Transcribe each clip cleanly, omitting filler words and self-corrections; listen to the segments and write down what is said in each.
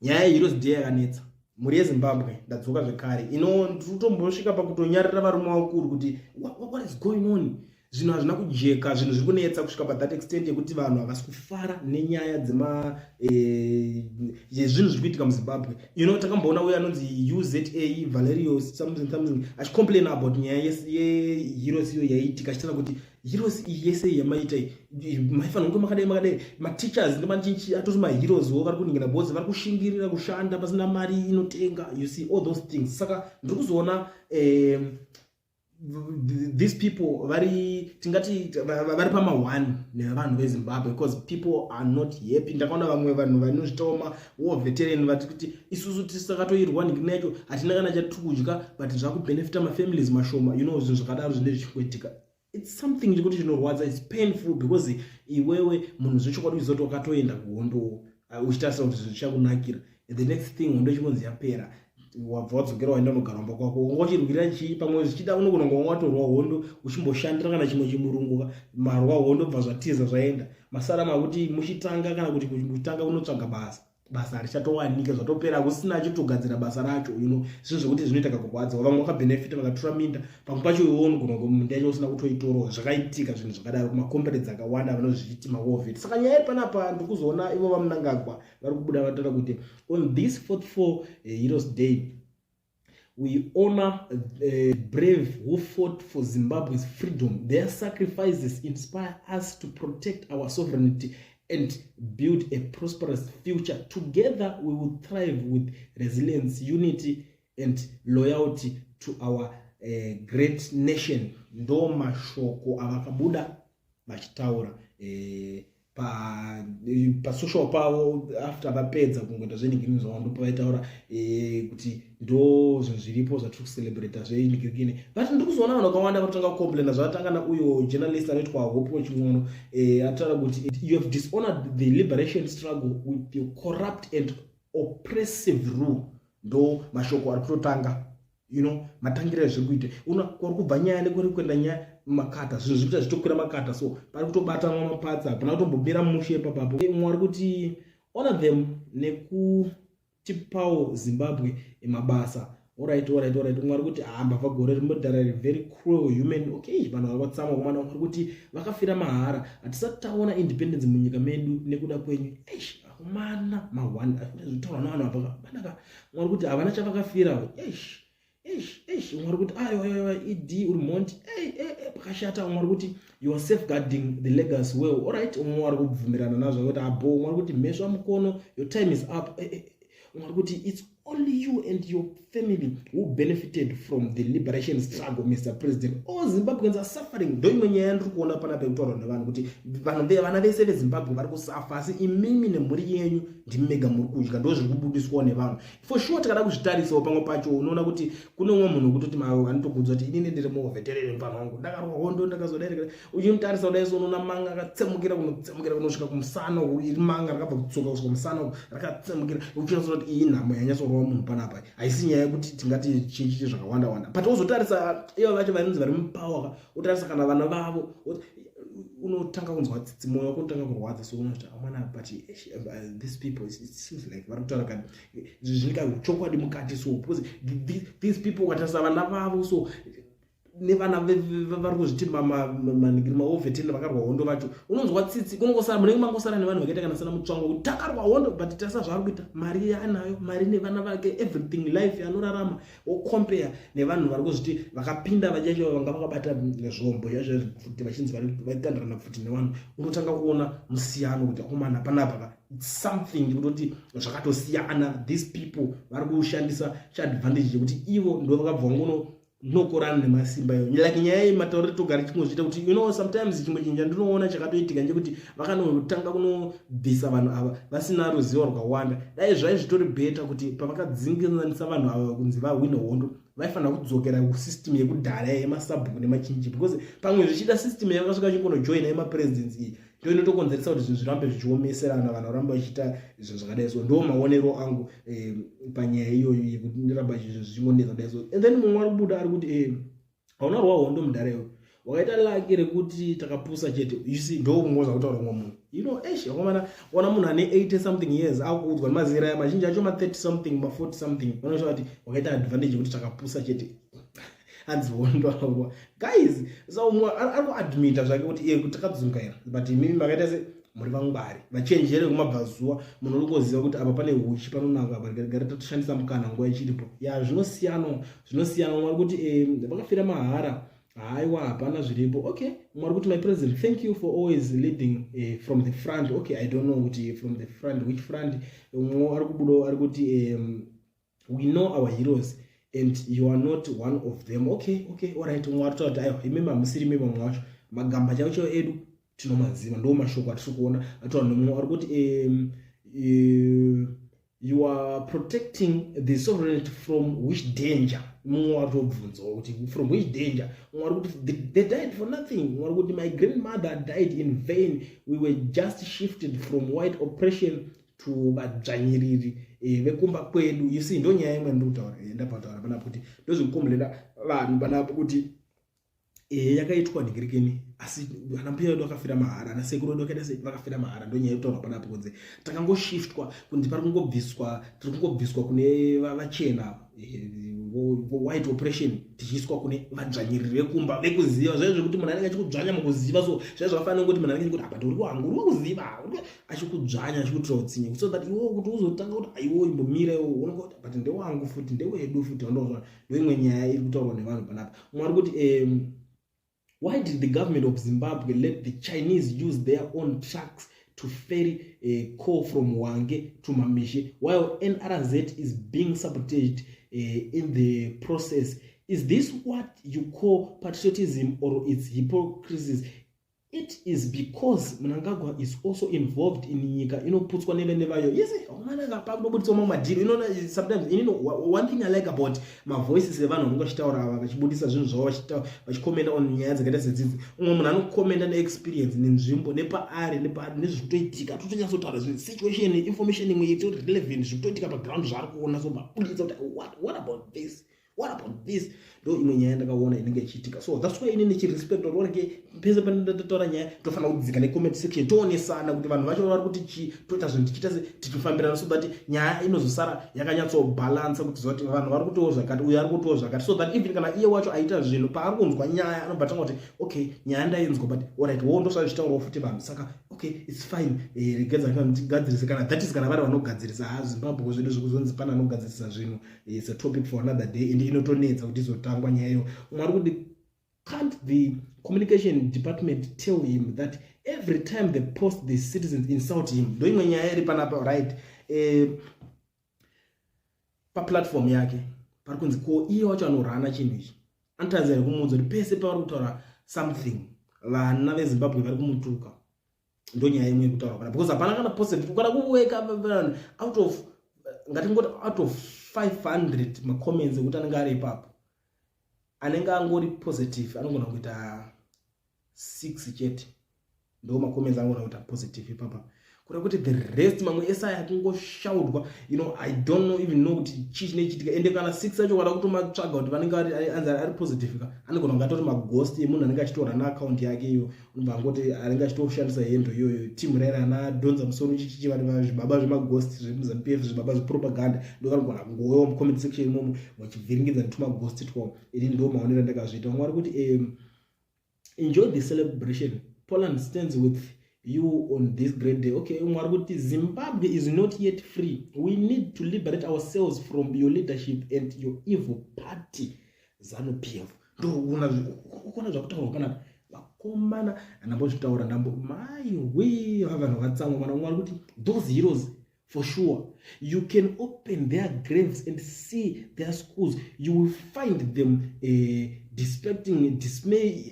Nyaya yeHeroes Day yakanetsa mhuri yeZimbabwe. Ndadzoka zvekare ino, ndiri kutombosvika pakutonyarira varume vakuru kuti what is going on? Zvinhu hazvina kujeka, zvinhu zviri kunetsa kusvika pathat extent yekuti vanhu havasi kufara nenyaya dzema yezvinhu zviri kuitika muZimbabwe. Takamboona uyo anonzi Uza Valerio something something achicomplain about nyaya yeHeroes iyo yaiitika, achitaura kuti heroes iyi yese yamaita maifanira kunge makadai makadai, mateachers nemachinchi atori maheroes wo vari kuningira because vari kushingirira kushanda pasina mari inotenga, you see, all those things. Saka ndiri kuzoona these people vari, tingati vari pama1 nevanhu veZimbabwe because people are not happy. Ndakaona vamwe vanhu vanozvitawo mawar veteran vati kuti isusu tisakatoirwa nhingi yacho, hatina kana chatiri kudya, but zvakubhenefita mafamilies mashoma. Zvinhu zvakadaro zvinenge zvichikuitika. It's something chekuti chinorwadza. It's painful because iwewe munhu zvechokwadi uzoti wakatoenda kuhondo uchitarisa kuti zvinhu zvichakunakira. The next thing, hondo ichingonzi yapera, wabva wadzokera, waenda unogara mumba kwako, wanga uchirwira chii? Pamwe zvichida unogona kunge wanga watorwa hondo uchimboshandira kana chimwe chimurungu, marwa hondo, bva zvatiza, zvaenda, masara makuti muchitanga kana kuti kutanga unotsvaga basa, basa harichatowanika, zvatopera, kusina chitogadzira basa racho. Zvinhu zvekuti zvinoita kakurwadza. Vamwe vakabhenefita, vakatora minda, pamwe pacho iwe unogona kunge minda yacho usina kutoitorawo. Zvakaitika zvinhu zvakadaro kumakomberedzi akawanda vanozviiti mawar vet. Saka nyaya iri panapa, ndiri kuzoona ivo vaMunangagwa vari kubuda vataura kuti on this 44 Heroes Day we honor brave who fought for Zimbabwe's freedom. Their sacrifices inspire us to protect our sovereignty and build a prosperous future. Together we will thrive with resilience, unity and loyalty to our great nation. Ndo mashoko avakabuda vachitaura pasocial pavo after vapedza kungoita zvenhingirikini zvavo. Ndopavaitaura kuti ndo zvinhu zviripo zvatiri kucelebrata zvenhingirikini. But ndiri kuzoona vanhu vakawanda varikutanga kucomplaina. Zvatanga nauyo journalist anoitwa Hope Chin'ono, ataura kuti you have dishonored the liberation struggle with your corrupt and oppressive rule. Ndo mashoko ari kutotanga, matangiro ezviri kuita una kuri kubva nyaya nekuri kuenda nyaya, makata zvinhu zviri kuita zvichitokwira makata. So pari kutobatanwa mapatsa, hapana kutombomira mushe ipapapo. Umwe ari kuti honor them nekutipawo Zimbabwe mabasa. Alright. Umwe ari kuti hamba vagore rimodhara, very cruel human. Okay, vanhu vari vatsamwa kumana. Umwe ari kuti vakafira mahara, hatisati taona independence munyika medu nekuda kwenyu. Eish, akomana, ma1 zvitaurwa navanhu apa banaka. Umwe ari kuti havana chavakafira. Eish, eish, eish. Umwe ari kuti aiwa, aiwa, ED uri mhondi. Pakashata. Umwe ari kuti you are safeguarding the legacy well. Alright, umwe ari kubvumirana nazvo kuti abo. Umwe ari kuti mhesva mukono, your time is up. Umwe ari kuti it's only you and your family who benefited from the liberation struggle, Mr President. All Zimbabweans are suffering. Ndo imwe nyaya yandiri kuona panapa yekutaurwa nevanhu kuti vanhu, vana vese veZimbabwe vari kusafa, asi imimi nemhuri yenyu ndimi mega muri kudya. Ndo zviri kubudiswawo nevanhu. For sure, tikada kuzvitarisawo pamwe pacho unoona kuti kune umwe munhu wekutoti anotokuudza kuti inini ndiri muwar veteran, mufana wangu, ndakarwa hondo, ndakazodai. Uchimutarisa kudai so, unoona manga akatsemukira kunotsemukira kunosvika kumusana. Iri manga rakabva kutsoka kusvika kumusana rakatsemukira. Uchinatsoona kuti iyi nhamo yanyatsorova munhu panapa, haisi nyaya yekuti tingati chichiti zvakawanda wanda. But wozotarisa ivo vacho vainonzi vari mupower, wotarisa kana vana vavo, unotanga kunzwa tsitsi, mwoyo wako unotanga kurwadza. So unoti amwana, but these people, it seems like vari kutaura kani zvinika chokwadi mukati. So because these people, ukatarisa vana vavo so nevana vari kuzviti manhingiri mawar veteran vakarwa hondo vacho, unonzwa tsitsi. Kunongosara, munenge mangosara nevanhu vakaita kana sana Mutsvangwa kuti takarwa hondo, but tarisa zvaari kuita, mari yaanayo, mari nevana vake, everything, life yanorarama, wocompare nevanhu vari kuzviti vakapinda vachacho vanga vakabata zvombo kuti vachinzi vaitandirana pfuti nevanhu. Unotanga kuona musiyano kuti akomana, panapa it's something kutoti zvakatosiyana. These people vari kushandisa chiadvantage chekuti ivo ndo vakabva ngono nokorana nemasimba iyo. Like nyaya yematauriro togara chingozviita kuti sometimes chimwe chinhu chandinoona chakatoitika ndechekuti vakanotanga kunobvisa vanhu ava vasina ruzivo rwakawanda. Dai zvai zvitori better kuti pavakadzinganisa vanhu ava kunzi vahwine hondo, vaifanira kudzokera kusystem yekudhara yemasabhuku nemachinji, because pamwe zvichida system yakasvika chingonojoina yemapresidency iyi ndo inotokonzeresa kuti zvinhu zvirambe zvichiomeserana, vanhu varambe vachiita zvinhu zvakadai. So ndo maonero angu panyaya iyoyo yekuti ndiramba zvinhu zvichingonetsa kudai. So and then mumwe ari kubuda ari kuti hauna rwa hondo mudhara iwe, wakaita lucky rekuti takapusa chete. You see, ndo mumwe zvakutaura mumwe munhu. Eish, vakomana, ona munhu ane 80 something years akuudzwa nemazera aya, mazhinji acho ma30 something, ma40 something, vanoshava kuti wakaita advantage yekuti takapusa chete. Hanzi hondo, guys. So umwe ari kuadmita zvake kuti iye takadzungaira, but imimi makaita se muri vangwari, vachenjere kumabvazuva. Munhu uri kungoziva kuti apa pane uchi panonaka apa, gare tatoshandisa mukana nguva ichiripo. Ya, zvinosiyana, zvinosiyana. Umwe ari kuti vakafira mahara. Haiwa, hapana zviripo. Okay, umwe ari kuti, "My president, thank you for always leading from the front." Okay, I don't know kuti from the front, which front. Umwe ari kubudawo ari kuti "We know our heroes and you are not one of them." Okay, alright. Umwe ari kutaura kuti aiwa, imimi hamusiri imi vamwe vacho, magamba chaivo chaivo edu tinomaziva. Ndo mashoko atiri kuona ataura nemumwe ari kuti "You are protecting the sovereignty from which danger?" Mumwe watobvunzawo kuti from which danger. Mumwe ari kuti "They died for nothing." Mumwe ari kuti, "My grandmother died in vain. We were just shifted from white oppression to vadzvanyiriri vekumba kwedu." You see, ndo nyaya imwe ndiri kutaura, ndabva panapo kuti ndozvikukomblena vanhu panapo kuti yakaitwa nhingirikeni, asi ana mbuya vedu vakafira mahara, ana sekuru vedu vakaita sei, vakafira mahara. Ndo nyaya yekutaurwa panapo kunze takangoshiftwa, kunzi pari kungobviswa, tiri kungobviswa kune vachena, white oppression, tichiiswa kune vadzvanyiriri vekumba vekuziva zvaivo, zvekuti munhu anenge achikudzvanya mukuziva. So zvaivo zvakafanira kuti munhu anenge achikuti apa uri wangu, uri wakuziva, achikudzvanya, achikuitira utsinye, so that iwo kuti uzotanga kuti aiwo imbomira iwo unonga kuti but ndewangu futi, ndewedu futi. Ndo imwe nyaya iri kutaurwa nevanhu panapa. Umwe ari kuti "Why did the government of Zimbabwe let the Chinese use their own trucks to ferry a coal from Hwange to Mamishe while NRZ is being sabotaged in the process? Is this what you call patriotism or it's hypocrisy? It is because Mnangagwa is also involved in nyika inoputswa nevene vayo." Yes, mananga pakunobudiswa mamwe madhiri. Inoona sometimes inino, one thing I like about mavoices evanhu vanenge vachitaura ava, vachibudisa zvinhu zvavo, vachikomenda on nyaya dzakaita sedzidzi, umwe munhu anokomenda neexperience, nenzvimbo, nepaari, nepaari, nezvikutoitika, totonyatsotaura zvinhu, situation, information imwe ito relevant, zvikutoitika paground, zvaari kuona. So mabudisa kuti what about this, what about this? Ndo imwe nyaya ndakaona inenge ichiitika. So that's why ini ndichirespect kuti pese panotataura nyaya tofanira kudzika necomment section, toonesana kuti vanhu vacho vari kuti chii, toita zvinhu tichiita se tichifambirana, so that nyaya inozosara yakanyatsobhalansa, kuti zoti vanhu vari kutiwo zvakati, uyo ari kutiwo zvakati, so that even kana iye wacho aita zvinhu, paari kunzwa nyaya anobva tanga kuti okay, nyaya ndainzwa, but alright, wo ndosva zvichitaurawo futi vanhu, saka okay, it's fine. Regedza tigadzirise kana that is kana vari vanogadzirisa. Ha, Zimbabwe zvedu zvekuzonzi pane anogadzirisa zvinhu, it's a topic for another day, and inotonetsa kuti izotangwa nyaya iyo. Umwe ari kuti, "Can't the communication department tell him that every time they post, the citizens insult him?" Ndo imwe nyaya iri panapa, right? Paplatform yake pari kunzi ko iye wacho anorana chinhu ichi anotaridza here kumuudza kuti pese pavari kutaura something, vana veZimbabwe vari kumutuka? Ndo nyaya imwe yekutaura pana, because hapana kana positive kana kuweka vanhu out of, ngatingoti out of 500 macomments ekuti anenge ari ipapo, anenge angori positive anogona kuita 6 chete. Ndo macomments angona kuita positive ipapa, kuda kuti the rest mamwe ese aya akungoshaudwa. I don't know, even know kuti chii chinoichitika. Ende kana 6 acho kada kutomatsvaga kuti vanenge anzi ari positive ka, anogona kunge atori maghost emunhu anenge achitora neaccount yake iyo, unobva angoti anenge achitoshandisa hendo iyoyo, timu raira ana dhonza musoro chichichi, zvibaba zvemaghost zvemuZANU PF, zvibaba zvepropaganda, ndo vanogona kungowewo mucomment section imomo vachivhiringidza netumaghost twavo. Ini ndo maonero andakazviita. Vamwe vari kuti "Enjoy the celebration. Poland stands with you on this great day." Okay, umwe ari kuti, "Zimbabwe is not yet free. We need to liberate ourselves from your leadership and your evil party, ZANU PF." Ndoona ukuona zvakutaurwa panapa, vakomana, andambozvitaura ndambo maiwe, vanhu vakatsamwa mana. Umwe ari kuti, "Those heroes, for sure you can open their graves and see their schools. You will find them despecting dismay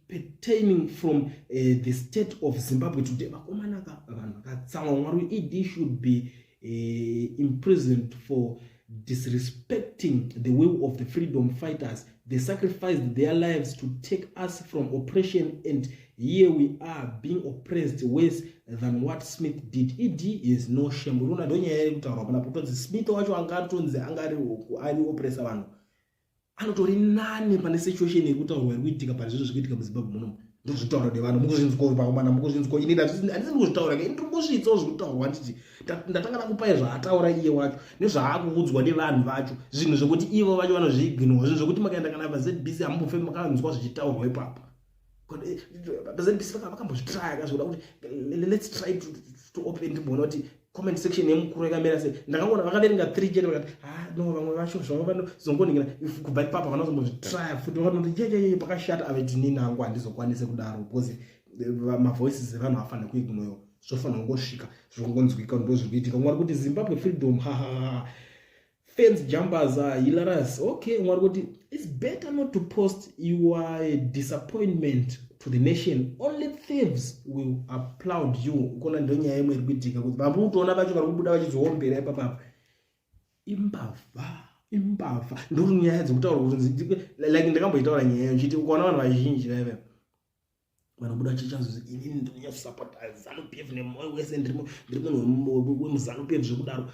pertaining from the state of Zimbabwe today." Vakomana, vanhu vakatsamwa. Mwari, "ED should be imprisoned for disrespecting the will of the freedom fighters. They sacrificed their lives to take us from oppression, and here we are being oppressed worse than what Smith did. ED is no shame." Unoona, ndo nyaya iri kutaurwa panapo, kutonzi Smith wacho anga atonzi anga ari oppressa vanhu, anotori nani pane situation iri kutaurwa iri kuitika pane zvinhu zviri kuitika muZimbabwe munomu. Ndozvitaura nevanhu mukuzvinzwa vakomana, mukuzvinzwa. Ini handisi kuzvitaura, ini ndiri kusvitsawo zviri kutaurwa. Nditi ndatanga ndakupai zvaataura iye wacho nezvaakuudzwa nevanhu vacho, zvinhu zvekuti ivo vacho vanozviignore, zvinhu zvekuti makaenda kana paZBC hamumbofe makanzwa zvichitaurwa ipapo. PaZBC vakambozvitraya kazvoda kuti let's try to open, timboona kuti comment section yemukuru yakamira sei. Ndakangoona vakaverenga three chete, vakati, "Ah, no." Vamwe vacho zvavo vanozongoningina kubva ipapo, vanozombozvitraya futi, vakanoti yeyeye pakashata. Aveti nini hangu handizokwanise kudaro because mavoices evanhu afanira kuignorewa, zvofanira kungosvika, zvokungonzwika. Ndo zviri kuitika. Mwari kuti Zimbabwe freedom, hahaha, fence jumpers are hilarious. Okay, mwari kuti it's better not to post, you are a disappointment to the nation, only thieves will applaud you. Ukona ndo nyaya imwe iri kuitika kuti vamuri kutoona vacho vari kubuda vachizoombera ipapapa imbavha, imbavha. Ndo nyaya dzekutaura kuti like ndakamboitaura nyaya ichiti ukaona vanhu vazhinji vaiva vanobuda vachichanzi inini ndinonyatosapota ZANU PF nemwoyo wese, ndiri munhu wemuZANU PF zvekudaro.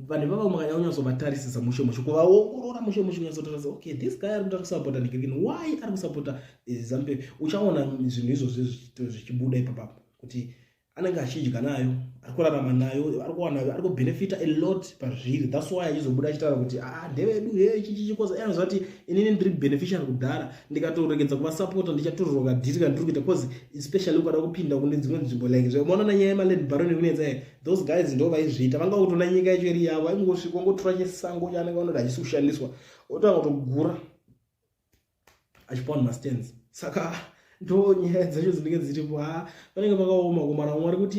Vanhu ivava makanya kunyatsovatarisisa mushe mushe, kuvaongorora mushe mushe, kunyatsotarisa, okay, this guy ari kuda kusapota ndikirikini, why ari kusapota ZANU PF? Uchaona zvinhu izvozvo zvichibuda ipapapo kuti anenge achidya nayo, ari kurarama nayo, ari kuwana, ari kubenefita a lot pazviri. That's why achizobuda achitaura kuti, "Ah, ndevedu he chichichikoza." Anoziva kuti inini ndiri beneficiary kudhara, ndikatoregedza kuvasapota ndichatorerwa kadhiri kandiri kuita, cause especially ukada kupinda kune dzimwe nzvimbo like maona nanyaya yemaland baron kunetsa, those guys ndo vaizviita, vanga kutoona nyika yacho iri yavo, aingosvika ongotora chisango chaanenge vanoti hachisi kushandiswa, otanga kutogura achipa vanhu mastands. Saka ndo nyaya dzacho dzinenge dziripo. Ha, panenge pakaoma kumana. Mwari kuti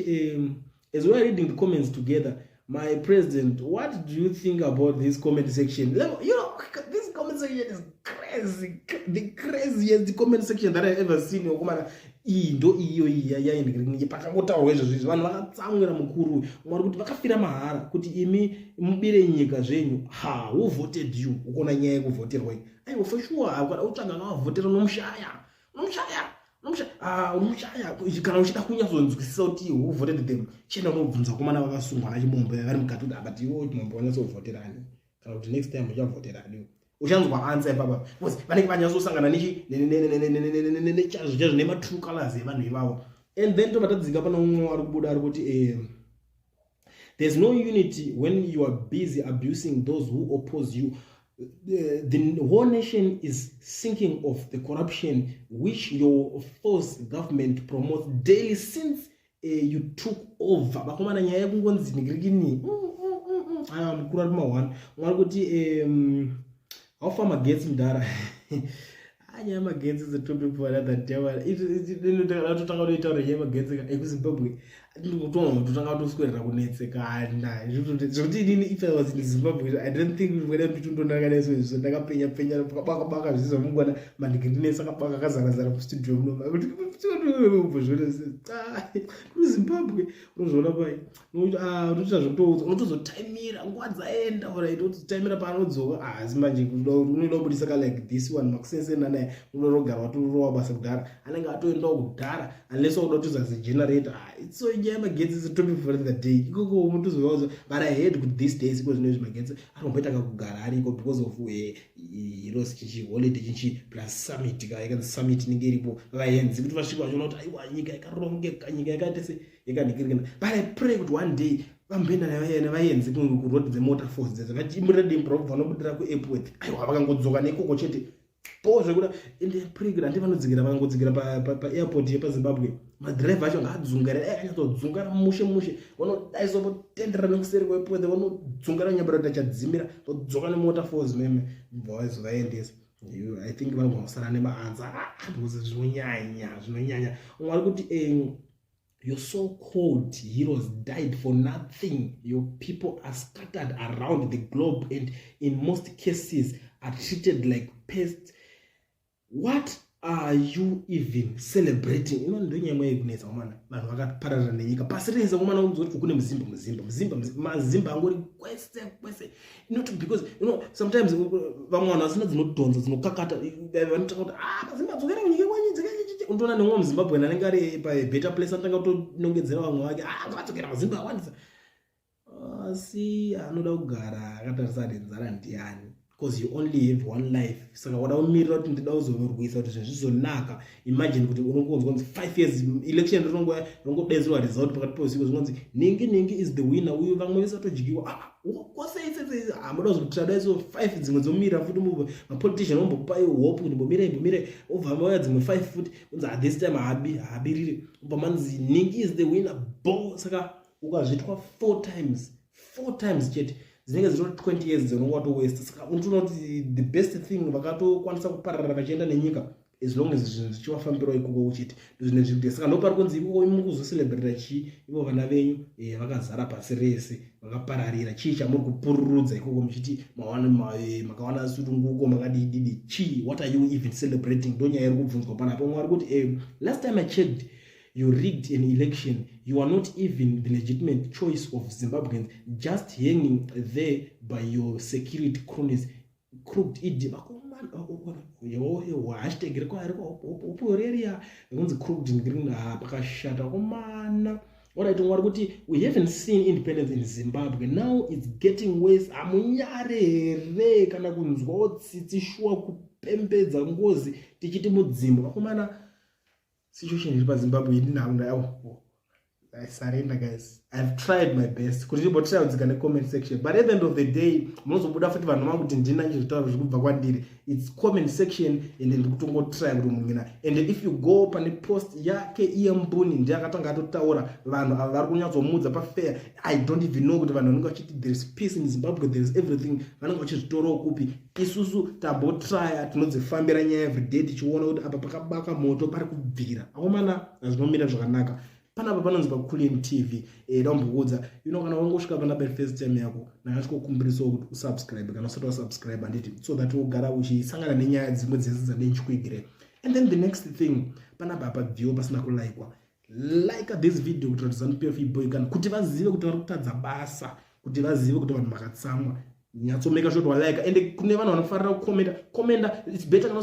as we are reading the comments together, my president, what do you think about this comment section? This comment section is crazy, the craziest comment section that I ever seen. Wakomana, iyi ndo iyo iya yaindikiringi pakangotaurwa izvozvo izvi, vanhu vakatsamwira mukuru. Mwari kuti vakafira mahara kuti imi mubire nyika zvenyu. Ha, who voted you? Ukuona nyaya yekuvhoterwa iyi? Aiwa, for sure, ukada kutsvaga akavavhotera unomushaya, unomushaya, unomushaya, unomushaya. Kana uchida kunyatsonzwisisa kuti who voted them, chienda unobvunza komana vakasungwa nachimombe vari mukati kuti, "But iwo chimombe wanyatsovhoterani?" Kana kuti, "Next time uchavhoterani?" Uchanzwa answer ipapa because vanenge vanyatsosangana nechazvo chazvo nematrue colors evanhu ivavo. And then tobva tadzika pana umwe ari kubuda ari kuti there's no unity when you are busy abusing those who oppose you. The whole nation is sinking of the corruption which your false government promotes daily since you took over. Vakomana, nyaya yekungonzi nigirikini aya mukuru ari kuma1. Mwari kuti haufa magetsi mudhara. Nyaya yemagetsi is a topic for another day. Totanga kutoitaura nyaya yemagetsi ekuZimbabwe, totanga kutoswerera kunetsekana zvekuti inini if I was in Zimbabwe, I don't think weda nditondonakadaiso izvo ndakapenya penya kabaka baka zvizvo mungwana mandigirinesi akabaka akazarazara mustudio muno. KuZimbabwe unozviona pai unotoita zvekutoudza, unotozotaimira nguva dzaenda, right, utozotaimira paanodzoka. Asi manje unoida kubudisa ka like this one makusensena naye, unotogara watorowa basa kudhara, anenge atoendawo kudhara, unless wakuda kutoza segenerator. So nyaya yemagetsi is a topic for the day ikoko mutozovaudza. But I heard kuti these days iko zvino izvi magetsi anomboita kakugara ariko because of heroes chichi holiday chichi plus summit ka yakanzi summit inenge iripo, vaenzi kuti vasvika vachiona kuti aiwa, nyika yakarongeka, nyika yakaita se yakanhikirikana. But I pray kuti one day vamboenda nevaenzi kuroad dzemota force dzedzo, vachiimurira dembura kubva vanobudira kuAirport. Aiwa, vakangodzoka nekoko chete po zvekuda. Ende pray kuti handi vanodzikira, vakangodzikira paairport yepaZimbabwe, madhiraivha acho ngaadzungare, ai anyatsodzungara mushe mushe, vanodaiso votendera nekuseri kweairport, vanodzungara nyambira kuti achadzimira, vodzoka nemota force meme, bva vazovaendesa. I think vanogona kusara nemaanswer because zvinonyanya, zvinonyanya. Umwe ari kuti your so-called heroes died for nothing. Your people are scattered around the globe and in most cases are treated like pests. What are you even celebrating? Ino ndo nyaya yekunetsa komana, vanhu vakapararira nenyika pasi rese komana. Unzoti kune muzimba, muzimba, muzimba, mazimba angori kwese kwese, not because sometimes vamwe vanhu vasina dzinodhonza dzinokakata vanotanga kuti, "Ah, mazimba adzokera kunyika kwanyu." Unotoona nemumwe muZimbabwe anenge ari pabetter place anotanga kutonongedzera vamwe vake, "Ah, ngavadzokera, mazimba awandisa." Asi anoda kugara akatarisa nenzara ndiani? Because you only have one life. Saka wada kumirira kuti ndida kuzorwisa kuti zvinhu zvizonaka. Imagine kuti unongonzwa kunzi 5 years election rinongodedzerwa result pakati peusiku, zvinonzi ningi ningi is the winner, uyu vamwe vese vatodyiwa. Ah, kwasei? Hamuda kuzotira so five dzimwe dzomirira futi, mapolitician ombokupai hope kuti mbomirai, mbomirai, obva mauya dzimwe five futi, unzi, "Ah, this time haabi, haabiriri." Obva manzi ningi is the winner bo. Saka ukazvitwa four times, four times chete, dzinenge dziri 20 years dzinonga watowaste. Saka unotoona kuti the best thing vakatokwanisa kupararira vachienda nenyika, as long as zvinhu zvichivafambirawo ikoko chete, ndozvine zviri. Saka ndopari kunzi ikoko muri kuzocelebrata chii ivo vana venyu vakazara pasi rese, vakapararira? Chii chamuri kupururudza ikoko muchiti makawana sununguko, makadididi chii? What are you even celebrating? Ndo nyaya iri kubvunzwa panapo. Mwari kuti last time I checked, you rigged an election. You are not even the legitimate choice of Zimbabweans, just hanging there by your security cronies, crooked id. Hashtag rekuoreria rekunzi crooked green. Pakashata komana. Alright, mwari kuti we haven't seen independence in Zimbabwe. Now it's getting worse. Hamunyare here kana kunzwawo tsitsi? Shuwa, kupembedza ngozi tichiti mudzimbo. Vakomana, situation iri paZimbabwe indinhaunda. Oh, I surrender, guys. I've tried my best kuti timbotry kudzika necomment section, but at the end of the day munozobuda futi vanhu vangu ndina nchizvitaura zviri kubva kwandiri. It's comment section and ndiri kutongotry kuti mungina. And if you go pane post yake iye mbuni, ndiye akatanga atotaura. Vanhu ava vari kunyatsomudza pafair. I don't even know kuti vanhu vanenge vachiti there is peace in Zimbabwe, there is everything, vanenge vachizvitorawo kupi? Isusu tambotrya, tinodzifambira nyaya everyday tichiona kuti apa pakabaka moto pari kubvira. Akomana, hazvinomira zvakanaka panapa. Panonzi paCulian TV. Dambokuudza, kana wangosvika panapa first time yako, ndakachikokumbirisawo kuti usubscribe kana usati wasubscribe, handiti, so that ugara uchisangana nenyaya dzimwe dzese dzandinchikuigire. And then the next thing, panapa hapabviwo pasina kulaikwa. Like this video kuitira kuti ZANU PF iboikana, kuti vazive kuti vari kutadza basa, kuti vazive kuti vanhu vakatsamwa. Nyatsomeka sure kuti walika. And kune vanhu vanofarira kukomenda, komenda, it's better kana